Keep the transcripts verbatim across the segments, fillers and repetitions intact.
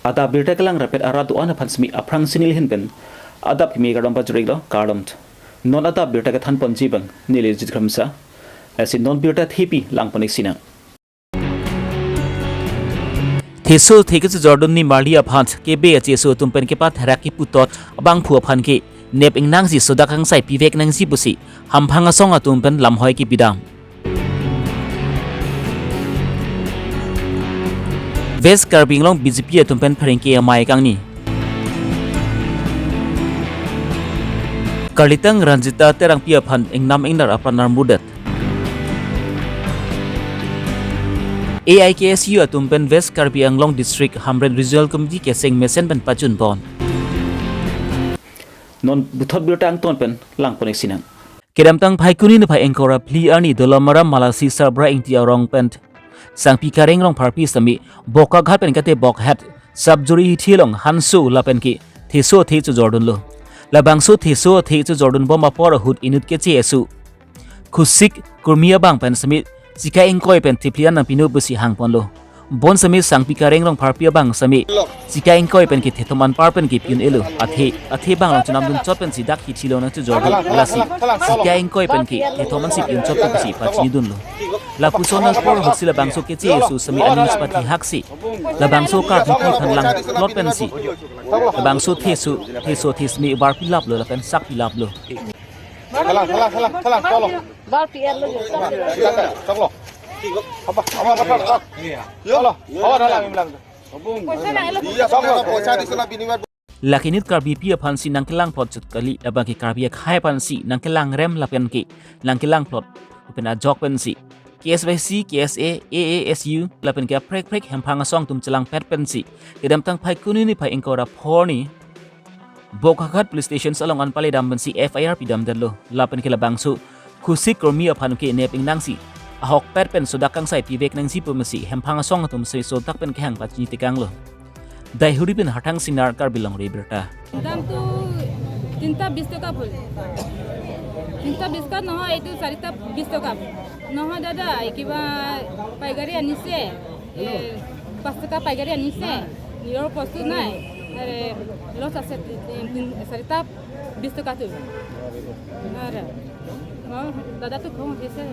Adap birta kelang rapet arat do-an aphan semi aphrangsi neli ahin pen adap kimi kardom pajirlo, kardom. Non adap birta kethan ponji abang neli Jit Kramsa. Lasi non birta thepi lang pon-ik sinang. Theso athe kechojordun nimarli aphan kebe acheso atum pen kepatherak kipu tot abangphu aphan ke nep ingnangsi sodak kangsai pivek nangji pusi hamphang asong atum pen lamhoi kipidam. West Karbi Anglong B J P atum pen pherangke amei kangni. Karlitang Ranjita Terangpi aphan ingnam ingnar apran armudet. A I K S U atum pen West Karbi Anglong District Hamren Regional Committee keseng mesen pen pachun pon. Non puthot birta angton pen lang pon-ik sinang. Kedamtang Phaikuni niphai ingkoi ra phli arni Dolamara Malasi Sarbra Ingti arong pen Sangpi Kareng Rongpharpi semi Bokaghat pen kate Bokhet Sabjuri hithi along hanso lapen ke theso athe chojordunlo. Labangso theso athe chojordun bom apor ahut inut keche asu Khusik Kurmi abang pen semi chikai ingkoi pen thephli an nangpinu pusi hang ponlo. Bonsemi Sangpi Kareng Rongpharpi abang semi chikai ingkoi pen ke thethom anpar pen ke pi-un-elo. Athe, athe abang along chonamdun chot pensi dak hithi along nangchojordun, lasi chikai ingkoi pen ke thethom ansi pi-un chot pensi pachinidunlo. Lapuson apor ahutsi labangso keche asu semi aning chepathihaksi labangso Karbipi aphan langplot pensi labangso theso, theso athe semi bar pilaplo lapen sak pilaplo. Salang, salang, salang, salang, choklo. Bar P R lo jo. Choklo. Apa, apa, apa, apa. Choklo. Apa, dalam bilang. Iya, choklo. Poisa di sana bini. Lake inut Karbipi aphansi nangkelangplot chot kali, labang ke Karbi akhei aphansi nangkelangrem lapen ke nangkelangplot pen ajok pensi K S Y C, K S A, A A S U lapen ke aprekprek hemphang asong atum chelangpet pensi kedamtang Phaikuni niphai ingkoi ra phli arni Bokaghat Police Station along an paledam pensi F I R pidamdetlo. Lapen ke labangso Khusik Kurmi aphan ke nep ingnangsi ahokpet pen sodak kangsai pivek nangji pu mesi hemphang asong atum si sodak pen kehang pachini tekanglo. Daihuri pen Harthang Singnar, Karbi Longri Abirta. দামটো তিনিটা বিশ টকা ফুল। তিনিটা বিশ টকা নহয়, এইটো চাৰিটা বিশ টকা। নহয় দাদা, এই কিবা পাইকাৰী আনিছে, এ, পাঁচ টকা পাইকাৰী আনিছে, নিজৰ বস্তু নাই। আৰে, লছ আছে, তি-, তি-, তিন-, চাৰিটা বিশ টকাটো। আৰে, মই দাদাটো খং উঠিছে,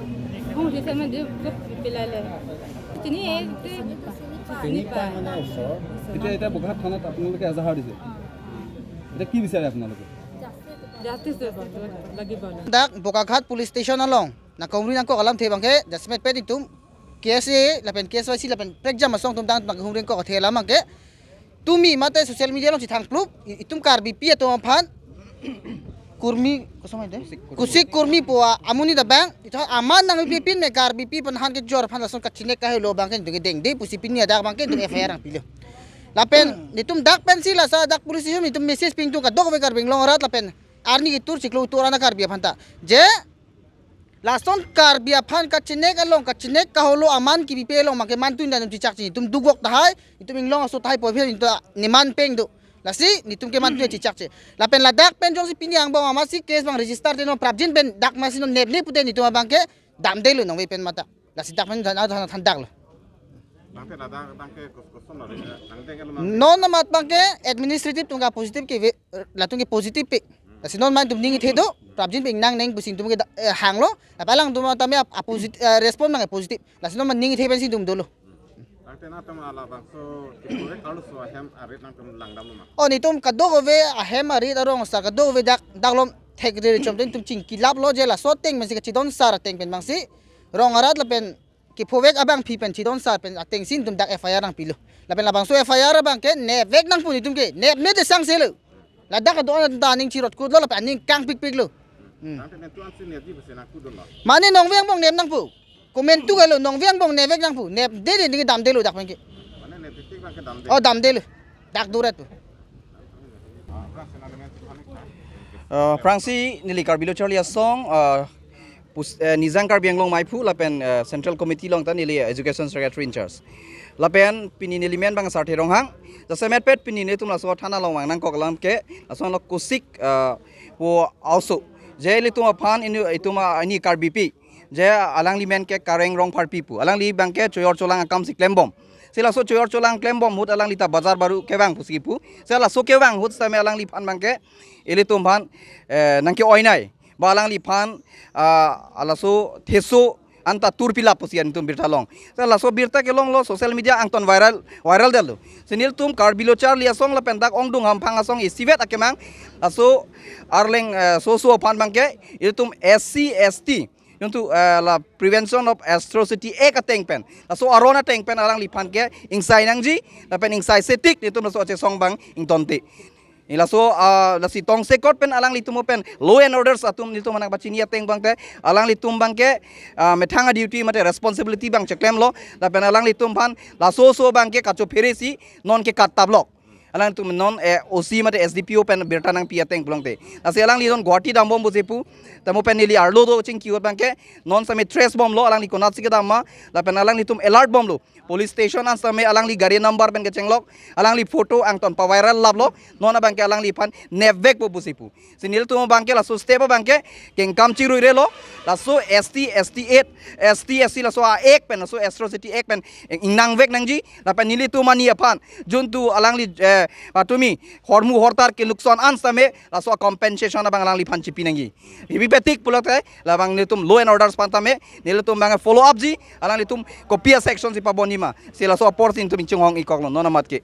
খং উঠিছে, মই দি-, পেলাইলে। চিনি, এই, চিনি পায়। এতিয়া, এতিয়া বকহাট থানাত আপোনালোকে এজাহাৰ দিছে। এতিয়া কি বিচাৰে আপোনালোকে? জাষ্টিচ লাগিব। Dak Bokaghat Police Station along nangkehumri nangkok alamthe abangke jasemet pet itum K S A lapen K S Y C lapen prekjam asong atum dang nangkehumri nangkok athe alam abangke tumi mate social media along chethang plup, i-, itum Karbipi atum aphan Kurmi, kosong ante? Khusik Kurmi pu amonit abang, ito aman nangpipin me Karbipi aphan han kejor aphan lason kachinek kahelo abangke itum kedengde pusi pini adak abangke itum F I R nangpilo. Lapen netum dak pensi laso dak police station netum message pi itum kadokave Karbi Anglong arat lapen arni ketur chiklo ketur ana Karbi aphan ta. Je lason Karbi aphan kachinek along, kachinek kahelo aman kipipe along abangke mantu inda netum chichakche, netum dugok tahai, netum inglong aso tahai poiphe netum ta neman peng do. Lasi netum ke mantu chichakche. Lapen ladak pen jongsi pini angbong amatsi case abang register te non prapjin pen dak masi non nepne pute netum abangke damdelo nongve pen mata. Lasi dak pen than, than, thandaklo. Abangke ladak abangke kos-, koson lo, eh, nangdeng elo abangke. Non amat abangke administrative atum ke positive ke ve, latum ke positive pe. Lasi non man itum ning ithe do, prapjin pen nangneng pusi itum ke da-, eh, hanglo. Lapen alangtum tame ap-, aposit-, eh, respond nang positive. Lasi non man ning ithe pensi itum dolo. Abangke nangtum labangso kipure karluso ahem arit nangtum langdamlo ma? Oh, netum kadokave ahem arit arong sar kadokave dak, dak lom thek dere chom itum chingkilaplo je laso ateng pensi kachidon sar ateng pen abangsi rong arat lapen kephovek abangpi pen chidon sar pen atengsi netum dak F I R nangpilo. Lapen labangso F I R abangke nepvek nangpo netum ke, nepne te sangselo. Ladak kedo-an ta aning chirot kutlo lapen aning kangpikpiklo. Hmm. Abangke netum ansi nepji pusi nangkutdunlo. Mane nongve angbong nep nangpo. Komantu galo nongve angbong nepvek nangpo. Nepde de ning damdelo dak abangke. Mane neptik abangke damde. Oh, damdelo. Dak duret po. Ah, aphrangsi neli Karbi Lo Charli Asong, ah, pus-, eh, Nijang Karbi Anglong Meiphu lapen, eh, Central Committee along ta neli Education Secretary in charge. Lapen pini neli men abang Sarthe Ronghang. Jasemet pet pini netum laso thana along vang nangkok alam ke, laso lo Khusik, eh, pu a-oso. Je ilitum aphan ini itum a-, ini Karbipi. Je alangli men ke Kareng Rongpharpi pu. Alangli abangke choyor cholang akamsi klembom. Si laso choyor cholang klembom ahut alangli ta bazar baru kevang pusi kipu. Si laso kevang ahut sitame alangliphan abangke ilitum aphan, eh, nangke-oinei. Ba alangliphan, ah, laso theso anta turpilap pusi nelitum birta long. Si laso birta kelonglo, social media angton viral, viral detlo. Si nelitum Karbi Lo Charli Asong lapen dak ongdung hamphang asong isivet akemang. Laso arleng, eh, soso aphan abangke ilitum S C S T, yuntu, eh, la Prevention of Atrocity Act ateng pen, laso aron ateng pen alangliphan ke ingsai nangji, lapen ingsai setik nelitum laso achesong abang ingtonte. Laso, ah, lasi tongsekot pen alanglitum pen law and orders atum nelitum aphan nangpachini ateng abangke alanglitum abangke, ah, methang a-duty mate responsibility abang cheklemlo, lapen alanglitum aphan laso oso abangke kachophere si non ke kat tablok. Alangtum non, eh, O C mate S D P O pen birta nangpi ateng pulote. Lasi alangli non Guwahati dambom pusi pu. Tamo pen neli arlo do chingki ahut abangke non sitame trace bomlo, alangli konatsi kedam ma, lapen alanglitum alert bomlo. Police station an sitame alangli gari number pen kechenglok, alangli photo angton paviral laplo, non abangke alangliphan nepvekpo pusi pu. Si nelitum abangke laso step abangke kengkam chiruirelo, laso S T, S T eight, S T, S C laso a-act pen, laso Atrocity Act pen ingnangvek nangji, lapen nelitum ani aphan, juntu alangli, eh, patumi, hormu hortar kelukson an sitame, laso compensation abang alangliphan chipi nangji. Ibi betik pulote, labang nelitum law and orders aphan tame, nelitum abang follow up ji, alanglitum kopi a-section si pabonji ma, si laso apor si nelitum ingchunghong-ikoklo, non amat ke.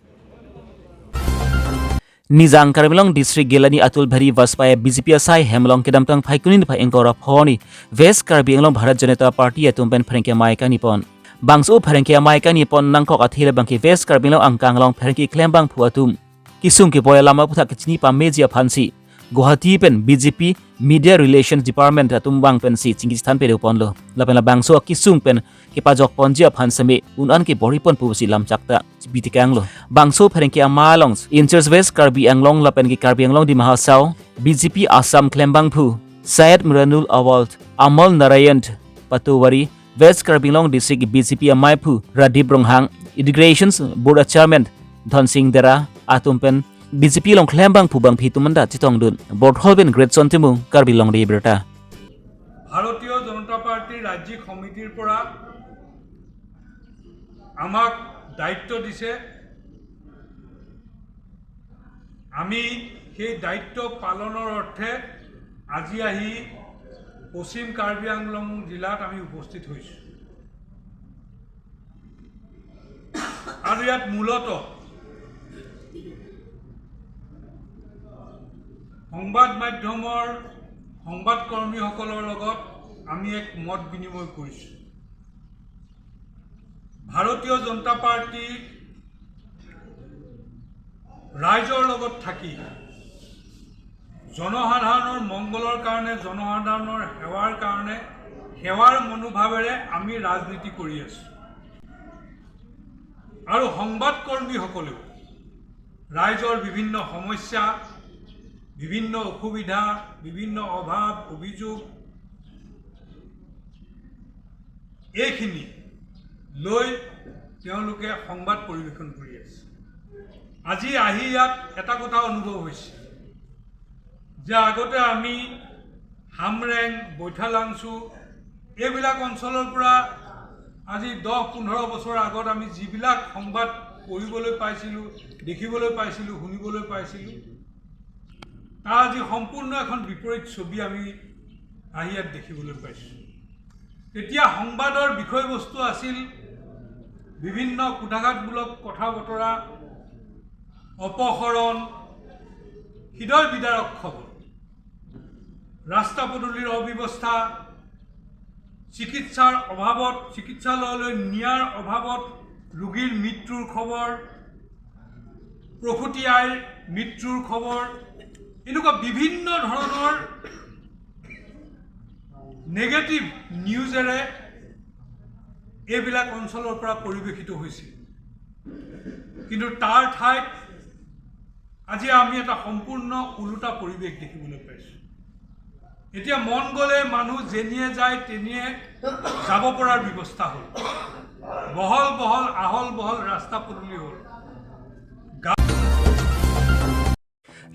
Nijang Karbi Anglong District Gilani Atal Bihari Vajpayee B J P asai hem along kedamtang Phaikuni niphai ingkoi ra pho arni West Karbi Anglong Bharat Janata Party atum pen pherangke amei kangnipon. Bangso pherangke amei kangnipon nangkok athe labangke West Karbi Anglong angkang along pherangke klembangphu atum kesung keboi alam aphuthak kechini pameji aphansi Guwahati pen B J P Media Relations Department atum abang pensi chingki chethan pedoponlo. Lapen labangso akesung pen kepajokponji aphan sitame un-an kebor-iponpo pusi lamchak ta chipi tekanglo. Bangso pherangke amei along in-charge West Karbi Anglong lapen ke Karbi Anglong Dima Hasao B J P Assam klembangphu Syed Miranul Awal, Amal Narayan Patowari, West Karbi Anglong District B J P ameiphu Radip Ronghang, Irrigation Board Chairman Dhonsing Dera atum pen B J P along klembangphu bangphi atum anta chetongdun. Borthol pen Greatson Timung, Karbi Longri Abirta. ভাৰতীয় জনতা পাৰ্টীৰ ৰাজ্যিক সমিতিৰ পৰা আমাক দায়িত্ব দিছে। আমি সেই দায়িত্ব পালনৰ অৰ্থে আজি আহি পশ্চিম কাৰ্বি আংলং জিলাত আমি উপস্থিত হৈছোঁ। আৰু ইয়াত মূলতঃ সংবাদ মাধ্যমৰ সংবাদকৰ্মীসকলৰ লগত আমি এক মত বিনিময় কৰিছোঁ। ভাৰতীয় জনতা পাৰ্টীৰ ৰাইজৰ লগত থাকি জনসাধাৰণৰ মংগলৰ কাৰণে, জনসাধাৰণৰ সেৱাৰ কাৰণে, সেৱাৰ মনোভাৱেৰে আমি ৰাজনীতি কৰি আছোঁ। আৰু সংবাদকৰ্মীসকলেও ৰাইজৰ বিভিন্ন সমস্যা, বিভিন্ন অসুবিধা, বিভিন্ন অভাৱ, অভিযোগ, এইখিনি লৈ তেওঁলোকে সংবাদ পৰিৱেশন কৰি আছে। আজি আহি ইয়াত এটা কথা অনুভৱ হৈছে যে আগতে আমি হামৰেং, বৈঠালাংচু এইবিলাক অঞ্চলৰ পৰা আজি দহ পোন্ধৰ বছৰ আগত আমি যিবিলাক সংবাদ পঢ়িবলৈ পাইছিলোঁ, দেখিবলৈ পাইছিলোঁ, শুনিবলৈ পাইছিলোঁ, তাৰ আজি সম্পূৰ্ণ এখন বিপৰীত ছবি আমি আহি ইয়াত দেখিবলৈ পাইছোঁ। তেতিয়া সংবাদৰ বিষয়বস্তু আছিল বিভিন্ন কুঠাঘাতমূলক কথা বতৰা, অপহৰণ, হৃদয় বিদাৰক খবৰ, ৰাস্তা পদূলিৰ অব্যৱস্থা, চিকিৎসাৰ অভাৱত, চিকিৎসালয়লৈ নিয়াৰ অভাৱত ৰোগীৰ মৃত্যুৰ খবৰ, প্ৰসূতি আইৰ মৃত্যুৰ খবৰ, এনেকুৱা বিভিন্ন ধৰণৰ নিগেটিভ নিউজেৰে এইবিলাক অঞ্চলৰ পৰা পৰিৱেশিত হৈছিল। কিন্তু তাৰ ঠাইত আজি আমি এটা সম্পূৰ্ণ ওলোটা পৰিৱেশ দেখিবলৈ পাইছোঁ। এতিয়া মন গ'লে মানুহ যেনিয়ে যায় তেনিয়ে যাব পৰাৰ ব্যৱস্থা হ'ল। বহল বহল, আহল বহল ৰাস্তা পদূলি হ'ল।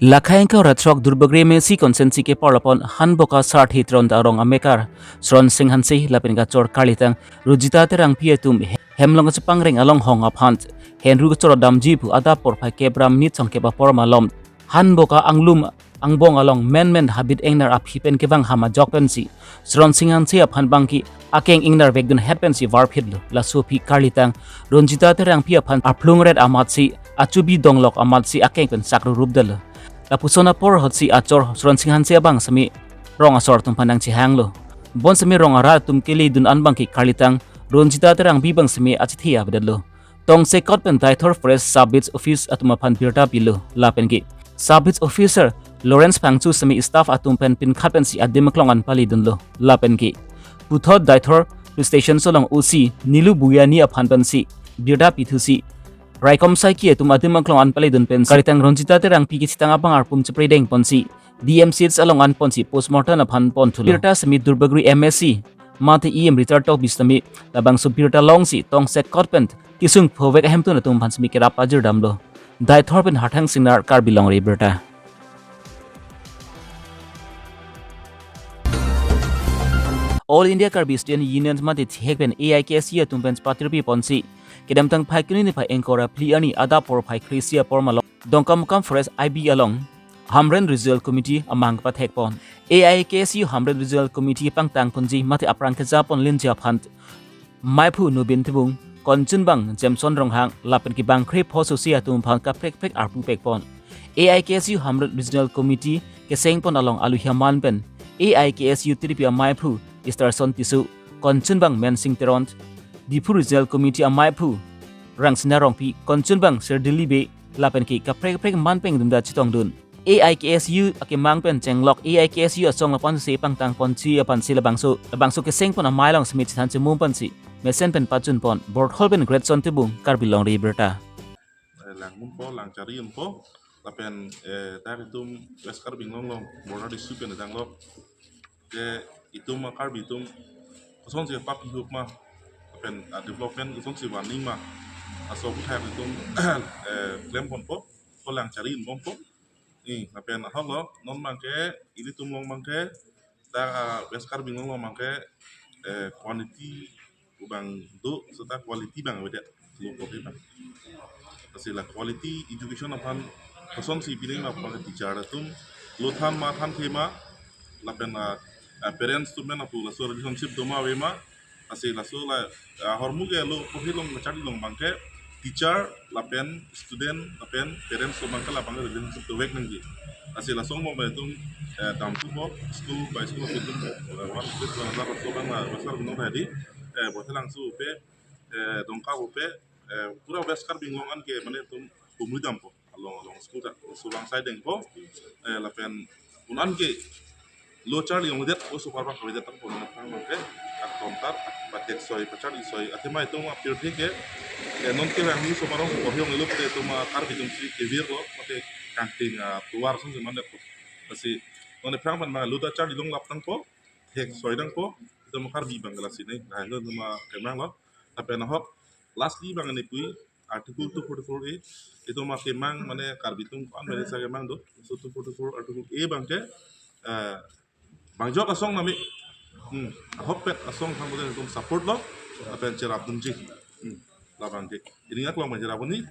Lakhai ingkoi ra throk Duarbagori M A C constituency keparlopon Hanboka Sarthi Teron ta arong amekar Sron Singh Hanse lapen kachor karlitang Rujita Terangpi atum Hemlong kachepangreng along hong aphan henru kachoro damji pu adap porphai kep ra minit songkep apor malom Hanboka anglum angbong along menmen habit ingnar aphi pen kevang ham ajok pensi Sronsing Hanse aphan bangke akeng ingnar vekdun het pensi varphitlo. Laso aphi karlitang Ronjita Terangpi aphan arplung ret amatsi achubi donglok amatsi akeng pen sakrurup detlo. Lapuson apor ahutsi achor Sronsing Hanse abang semi rong asor atum aphan nangchehanglo. Bonsemi rong arat atum keledun an bangke karlitang Ronjita Terangpi bang semi achethe avedetlo. Tongsekot pen Deithor Forest Sub Beat Office atum aphan birta pilo lapenke Sub Beat Officer Lawrence Phangcho semi staff atum pen pinkhat pensi adim aklong an paledunlo lapenke puthot Deithor Police Station along O C Nilu Buyani aphan pensi birta pithusi raikom saiki atum adim aklong an paledun pensi karlitang Ronjita Terangpi kechitang abang arpum chepredeng ponsi D M C H along an ponsi postmortem aphan ponthulo. Birta semi Durbagori M A C mate E M retired Tokbi semi labangso birta longsi Tongsekot pen kesung phovek ahemtun atum aphan semi kerap pajir damlo. Deithor pen Harthang Singnar, Karbi Longri Abirta. All India Karbi Student Union mate thihek pen A I K S U atum pen patirpi ponsi kedamtang phai kini niphai ingkoi ra phli arni adap porphai kre-isi apor malom Dongkamukam Forest I B along Hamren Regional Committee amang pathek pon. A I K S U Hamren Regional Committee pangtang ponji mate aphrang keja pon linji aphan maiphu Nubin Tibung, konchunbang Jameson Ronghang lapen kebang kre pho sosi atum aphan kaprek prek arpu pek pon. A I K S U Hamren Regional Committee keseng pon along aluhi aman pen A I K S U tiripi amaiphu Easterson Tisso, konchunbang Mensing Teron, Diphu Regional Committee amaiphu Rangsina Rongpi, konchunbang Serdili Bey lapenke kaprek kaprek man peng dumda chetongdun. A I K S U akemang pen chenglok A I K S U asong lapuan si pangtang ponji aphansi labangso labangso keseng pon amei along semi chethan chemum ponsi mesen pen pachun pon. Borthol pen Greatson Tibung, Karbi Longri Abirta. Eh, lang munpo, lang chari unpo, lapen, eh, dak itum West Karbi Anglong along border district pen dang lo. Ke itum a Karbi atum kosonsi papi hup ma, lapen, ah, development kosonsi warning ma, laso aputhak itum, eh, klem ponpo, ko lang chari unbompo. Ni, lapen ahok lo, non abangke, ilitum along abangke, dak, ah, West Karbi Anglong along abangke, eh, quantity pu abang do, seta quality abang avedet, lo kopi abang. Lasi la quality education aphan kosonsi pining ma abang teacher atum lo than ma thanthe ma, lapen, ah, ah, parents atum pen apu laso relationship do ma ave ma, lasi laso la, ah, ahormu ke lo kopi along charli along abangke teacher lapen student lapen parents atum abangke la abang relationship dovek nangji. Lasi laso angbong pen itum, eh, damthupo, school by school itum, eh, one six one hazar laso abang la West Karbi Anglong tadi, eh, Bothelangso pu, eh, Dongka pu, eh, pura West Karbi Anglong an ke mane itum pumri dampo along along school ta, laso abang sai dengpo, eh, lapen un-an ke lo charli ongdet, oso apar abang avedet tangpo, non aphrang abangke, ak tontar, pathek soi, pacharli soi, athema itum apirthe ke, eh, non ke abang ni so parong ko hiong ilo pute itum a Karbi atum si kevir lo, mate kangting, ah, tovar ason si mandet po. Lasi non aphrang abang lo ta charli longlap tangpo, thek soi dangpo, itum a Karbi abang lasi ne, nah, itum a kemang lo, lapen ahok, lastly abang ne pui, Article two forty-four A, itum akemang mane Karbi atum ko-an mane sa kemang do, so two forty-four Article A abangke, eh, bang jok asong nami, hmm, ahokpet asong thang itum support lo, lapen cherap dunji, hmm, labangke, ini ak long cherap ni,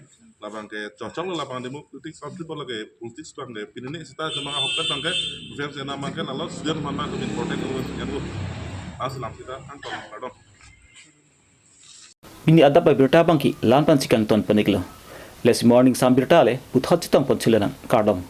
labangke cocok lo labang democratic country ko lake politics abangke, pini ni seta cuma ahokpet abangke, defense ena abangke, lalo student mana itum important lo, yang lo, as lam seta, ang tong, pardon. Pini adap abirta abangke la-an pensi kangton pon-iklo. Lasi morning sam birta le puthot chetong pon thulo nang, kardom.